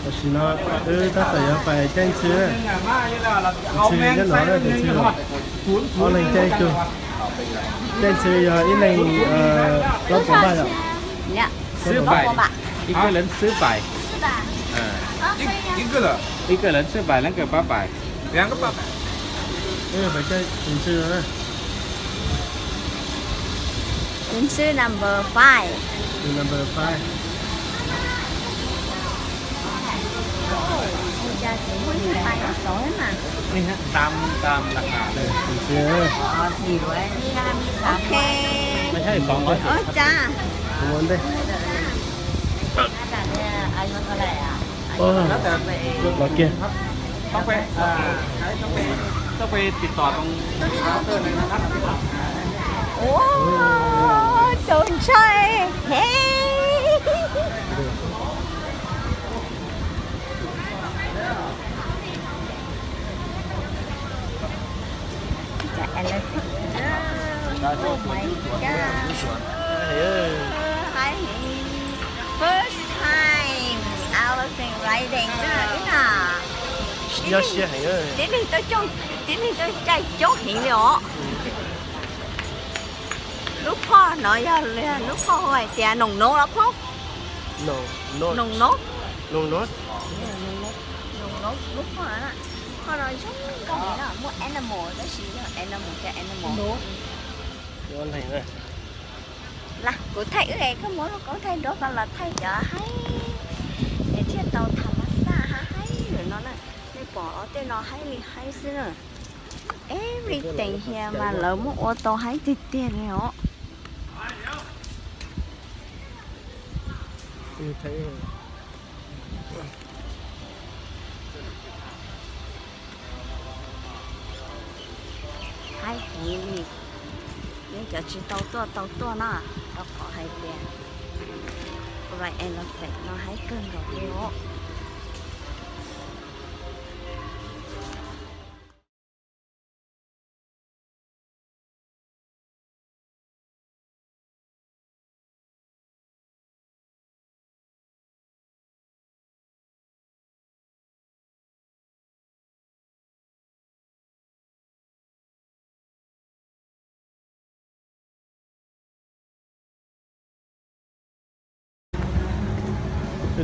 Tam sim no wb tab tom yuav pais caij ntxhw, tus ntxhw nyob no, tus ntxhw ob leeg caij tug, caij ntxhw yog ib leeg plaub puas npaj yom. Plaub puas npaj. 一个人四百。啊，一个人四百，那个八百。Wb pais caij tus ntxhw no na. Tus ntxhw number five. Tus number five. Tus ntxhw. Ok. Ua ntej. Los kiag. Ua, txaus ntshai heev. Cov elephant. Oh my God. First time elephant riding. Ib no. Tib neeg tuaj, tib neeg tuaj caij coob heev li os. Lub phoj no yog lub phoj hu hais tias noog noob los phauj? Noog noob. Noog noob. Noog noob, lub phoj no na. Phoj no zoo nkauj heev na, muaj animal tab sis yog animal, cov animal. Lam kuv thaij wb es koj muab lub koob thaij duab ko los thaij cov haib es thiaj tau tham mas xaj haib haib lawm no na. Nej pom los tej no haib li haib xwb na. Everything here mas lawv muab ua tau haib tiag tiag li os. Haib heev li. Nej cov tsis tau tuaj tau tuaj na, rau qhov hais tias ride elephant no haib kawg nkaus li os.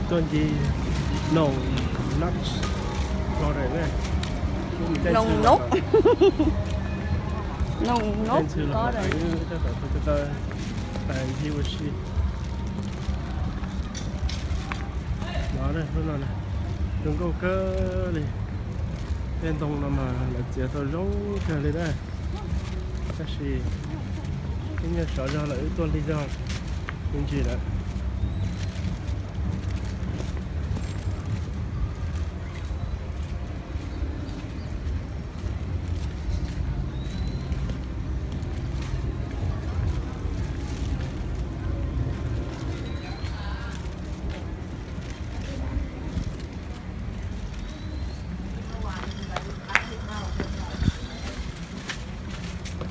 Tuaj ncig Noog Noob. Noog Noob. Noog Noob. Tab tom ncig ua si. No, lub no zoo nkauj kawg li. Tej ntoo no mas lawv txiav tau zoo kawg li na. Tab sis ib nyuag sov zog lawm wb tuaj lig zog me ntsis lawm.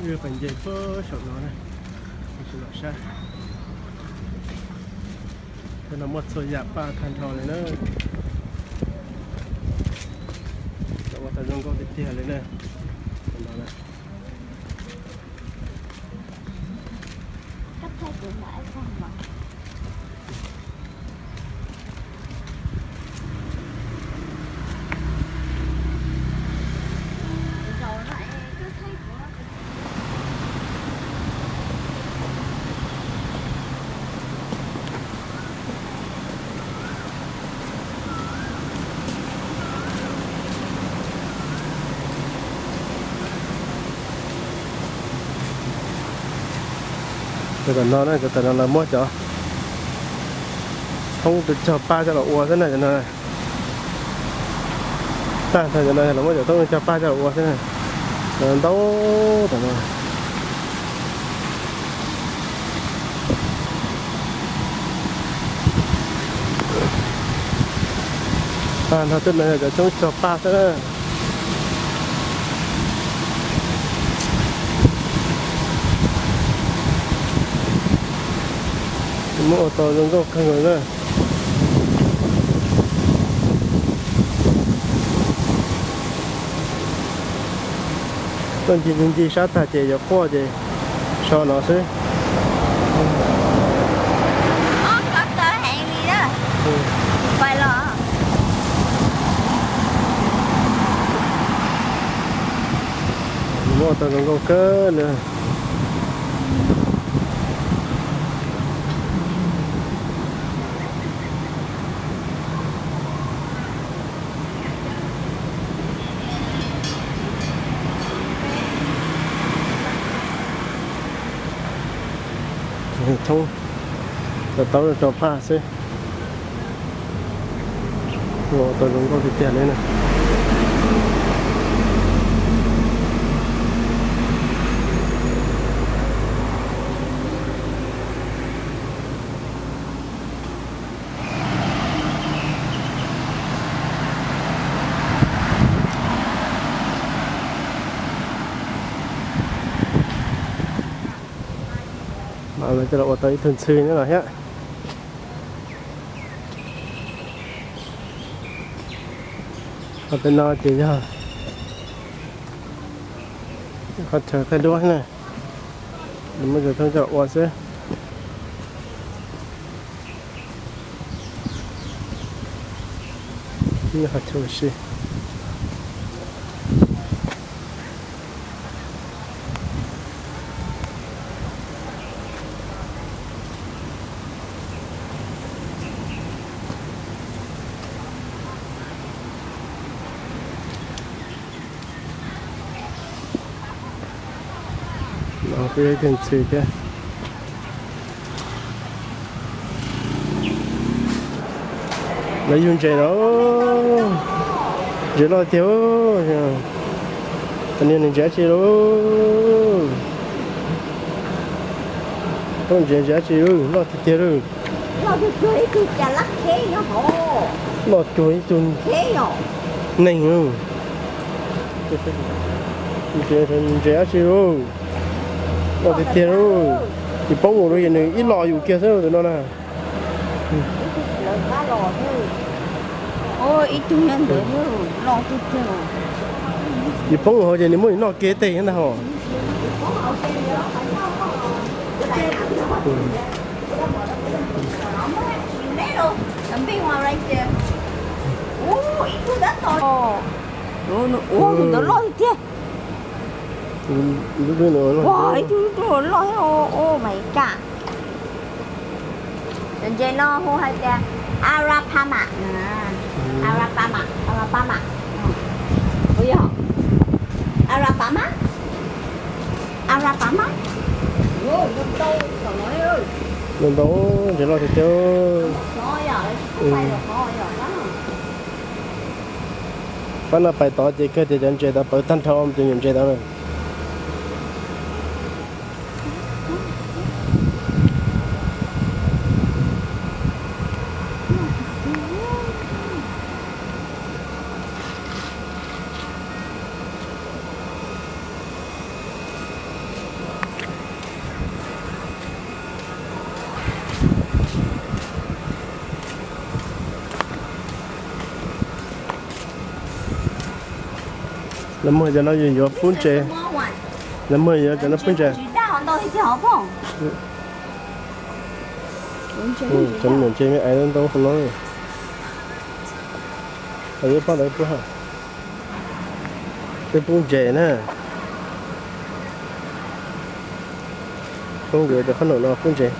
Wb pais nce puag saum no na, tsis los sab. Tej no muaj txhua yam paj tag nrho li na. Ua tau zoo nkauj tiag tiag li na. Cov tom no na, cov tom no lawv muab cov thoob cog paj coj los ua xwb na cov no. Tag nrho cov no yog lawv muab cov thoob cog paj coj los ua xwb na. Ntau tom no. Tag nrho tej no yog cov thoob cog paj xwb na. Muab ua tau zoo nkauj kawg nkaus na. Tuaj ncig ncig sab tag ces yuav quaj ces so no xwb. Muaj tau zoo nkauj kawg li. Thoob, tau taub rau phaj xwb. Ua tau zoo nkauj tiag tiag li na. Mas lawv coj los ua tau ib tug ntxhw na los thiab. Qhov pem no ces yog qhov chaw thaij duab na, nws muab cov thoob coj los ua xwb. Qhov chaw ua si. No kuj yog ib tug ntxhw thiab. Lawv yug ntses los, ntses loj tiag. Niag nws ntses dab tsi lauj? Ntses ntses dab tsi lauj, loj tiag tiag lauj. Loj cuag ib tug neeg. Ntses dab tsi lauj? Loj tiag tiag lauj. Tsis poob mus rau ces nws ib los yus kiag xwb tus no na. Ib tug nyob ntawd loj tiag tiag. Tsis poob mus hauv ces nws muab nws noj kiag teg ntag hos. Ua, tus ntawd loj tiag tiag. Ua, ib tug loj thiab, oh my god. Cov ntses no hu hais tias Alabama, Alabama, Alabama. Puas yog Alabama? Alabama. Ntau ntau, ntses loj tiag tiag. Pab no pais tod ces kawg tias cov ntses tod pawv tag nrho cov nyuam ntses tod na. Lawv muag cov no yus yuav pub ntses. Lawv muag yuav cov no pub ntses. Cov me nyuam ntses me aiv ntau ntau no. Pab ntawd pub, peb pub ntses na. Poob nkawd rau qhov no pub ntses.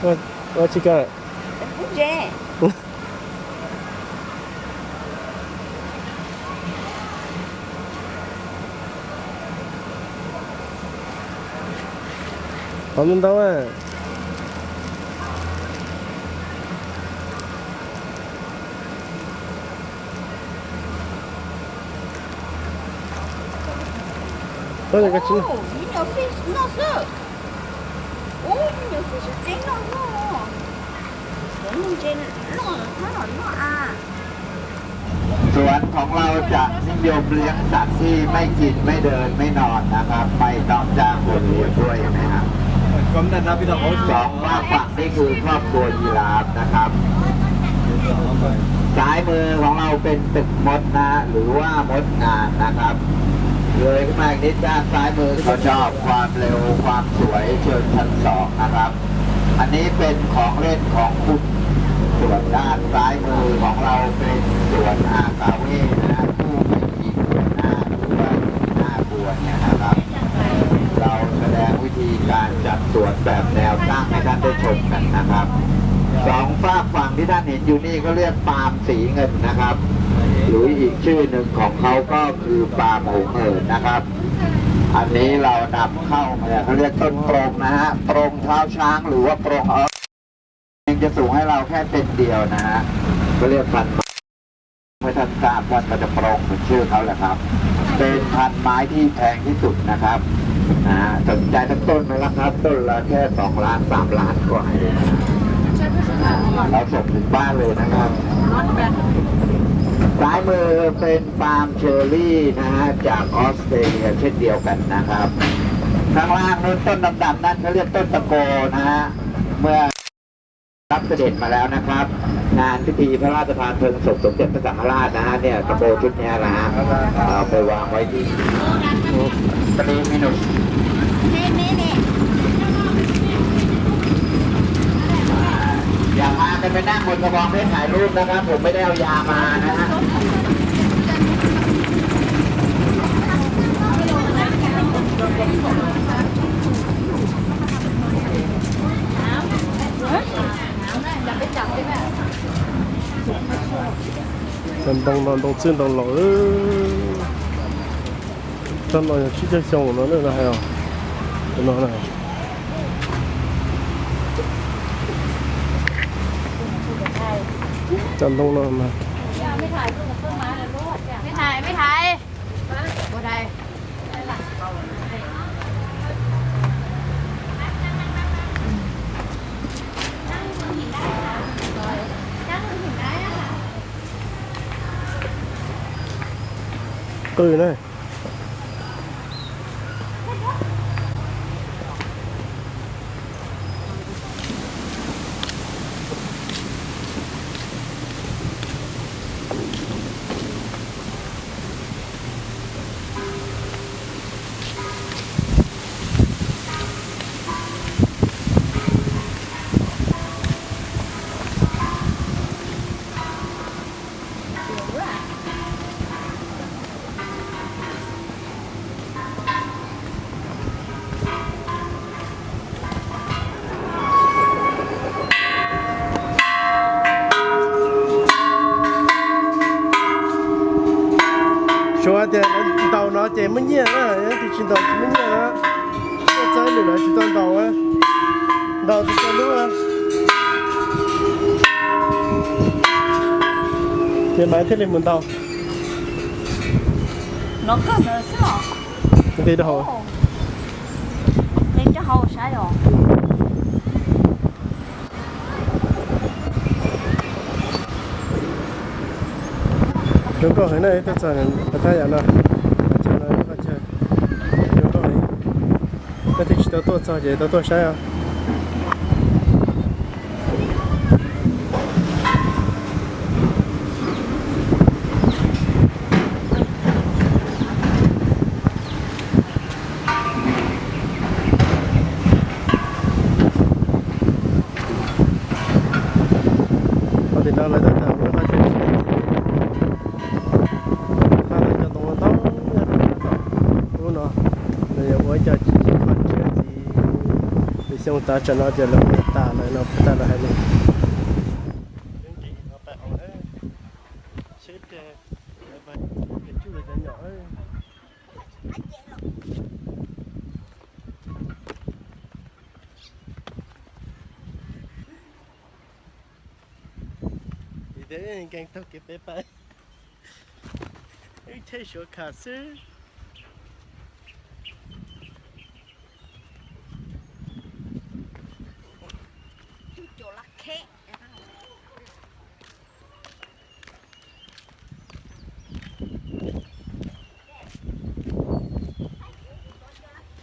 Ua tsis kawg. Qhov ntau ntau. Koj tsis noj xwb. Ub, me nyuam fish tsev noj noj. Cov ntses loj loj loj a. สวนของเราจะนิยมเลี้ยงสัตว์ที่ไม่กินไม่เดินไม่นอนนะครับ ไม่ต้องจ้างคนเลี้ยงด้วยนะครับ สองฝากฝั่งนี่คือครอบครัวยีราฟนะครับ ซ้ายมือของเราเป็นตึกมดนะฮะ หรือว่ามดงานนะครับ เลยขึ้นมาอีกนิดด้านซ้ายมือ ก็ชอบความเร็วความสวยเชิงชั้นสองนะครับ อันนี้เป็นของเล่นของคุณ ส่วนด้านซ้ายมือของเราเป็นสวนอากาเว่นะฮะ ตู้ไมคิงหัวหน้าหรือว่าหน้าบัวเนี่ยนะครับ เราแสดงวิธีการจัดสวนแบบแนวตั้งให้ท่านได้ชมกันนะครับ สองฝากฝั่งที่ท่านเห็นอยู่นี่เขาเรียกปาล์มสีเงินนะครับ หรืออีกชื่อหนึ่งของเขาก็คือปาล์มหงเหินนะครับ อันนี้เรานำเข้ามาเขาเรียกต้นปรงนะฮะ ปรงเท้าช้างหรือว่าปรงออส จะสูงให้เราแค่เซนเดียวนะฮะ ก็เรียกพันไม้ เมื่อท่านทราบท่านก็จะปรงเหมือนชื่อเขาแหละครับ เป็นพันไม้ที่แพงที่สุดนะครับ นะฮะ สนใจสักต้นไหมล่ะครับ ต้นละแค่สองล้านสามล้านกว่าเอง เราส่งถึงบ้านเลยนะครับ ซ้ายมือเป็นปาล์มเชอรี่นะฮะ จากออสเตรเลียเช่นเดียวกันนะครับ ข้างล่างนู้นต้นดำๆนั่นเขาเรียกต้นตะโกนะฮะ เมื่อรับเสด็จมาแล้วนะครับ งานพิธีพระราชทานเพลิงศพสมเด็จพระสังฆราชนะฮะ เนี่ยตะโกชุดเนี้ยนะฮะ เอาไปวางไว้ที่ตรีมินุส อย่าพากันไปนั่งบนกระบองเพชรถ่ายรูปนะครับ ผมไม่ได้เอายามานะฮะ Cov ntoo no ntoo txwj ntoo laus. Tsob no yog tsib caug xyoo no na, hais os. Tus no na. Cov ntoo no mas. Qw na. Suav tias ntaus no ces muaj nyiaj na, yog tias tsis ntaus tsis muaj nyiaj na. Tuaj txog lwm lawv tsis tau ntaus, ntaus tsis tau lub. Ces Maiv thiaj li mus ntaus. Nqis rau hauv. Zoo nkauj heev na, tuaj txog Pattaya no. Qhov chaw no qhov chaw zoo nkauj heev. Koj twb tsis tau tuaj txog ces tau tuaj saib os. Qhov tim no lawv tab tom ua qhov chaw tsis tau txiv, qhov no cov ntoo ntau nyob rau tom ub no, nws yuav ua ib co tsis tau qhov chaw txiv. Lwm xyoo tav tsam no ces lawv ua tas lawm no, puag ta lawv hais li. Seb, coj cov nyom. Vim tias nkees taug kev peb pais, wb cheb suav kham xwb.